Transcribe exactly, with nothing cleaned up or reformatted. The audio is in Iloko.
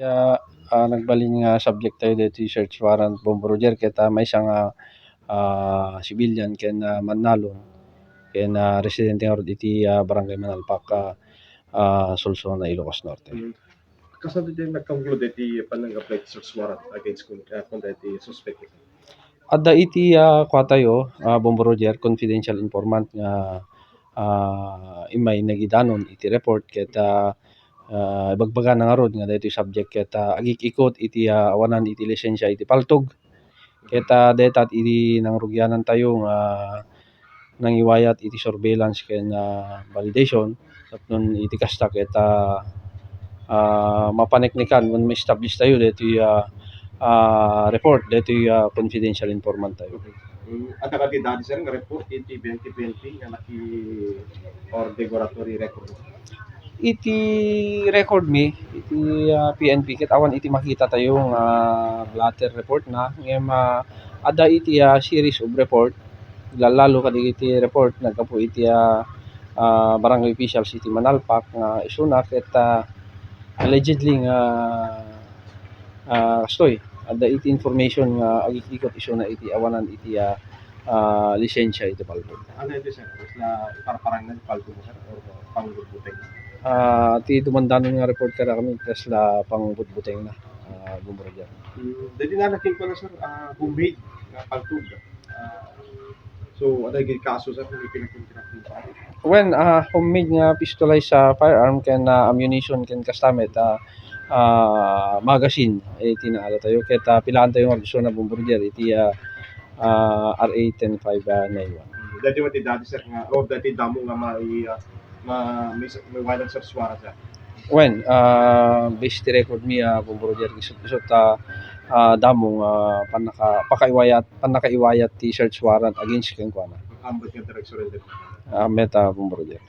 Ah, ah, nagbalin nga subject tayo daytoy search warrant, Bombo Roger, ket, ah, maysa nga, ah, civilian ken, ah, mannalon ken, ah, residente ngarud iti, ah, Barangay Manalpak, ah, ah, Solsona, Ilocos Norte. Mm. Kasano ti nag-conclude iti panang-apply ti search warrant against kun-, ah, kun daytoy suspect? Adda iti, ah, kuatayo, ah, Bombo Roger, confidential informant nga, ah, immay nagidanon iti report ket, ah, ah, ibagbagana ngarud nga daytoy subject ket, ah, agik-ikot iti, ah, awanan iti lisensia iti paltog. Ket, ah, dayta iti nangrugianantayo nga nangiwayat iti surveillance ken, ah, validation. Tapno iti kasta ket, ah, ah, mapaneknekan wenno ma-establish tayo daytoy, ah, ah, report daytoy, ah, confidential informant tayo. Mm, adda kadi dati, sir, nga report iti P N P nga naki-, or laboratory record? Iti record mi, iti, ah, P N P ket awan iti makita tayo nga blotter report na, ngem, ah, adda iti, ah, series of report, lalo kadagiti report naggapu iti, ah, ah, barangay officials iti Manalpak nga isuna ket, ah, allegedly nga, ah, kastoy, adda iti information nga agik-ikot isuna iti awanan iti, ah, ah, lisensia iti paltog. Ano iti, sir? Kasla iparparangna ti paltog, sir, or pangbutbuteng? Ah, ti dumandanon nga report kadakami, kasla pangbutbutengna, ah, Bombo Roger. Hmm, daydi nga nakinkuna, sir, ah, homemade nga paltog. Ah, so, adda iti kaso, sir, nga ipinakinkinapin? Wen, ah, homemade nga pistolized, ah, firearm ken, ah, ammunition ken kasta met, ah, ah, magazine, eh, iti naadda tayo. Ket, ah, pilaantayo nga isuna, Bombo Roger, iti, ah, ah, R A ten five nine one. Daydi met ti dati, sir, nga, o daydi damo nga mai-, ah, ma-, may, may warrant search warrant, sir? Wen, ah, based ti record mi, ah, Bombo Roger, isut-, isut, ah, ah, damo nga pannaka-, pakaiwayat, pannakaiwayat ti search warrant against kenkuana. Ambot nga direct surrender. Ah, met, ah, Bombo Roger.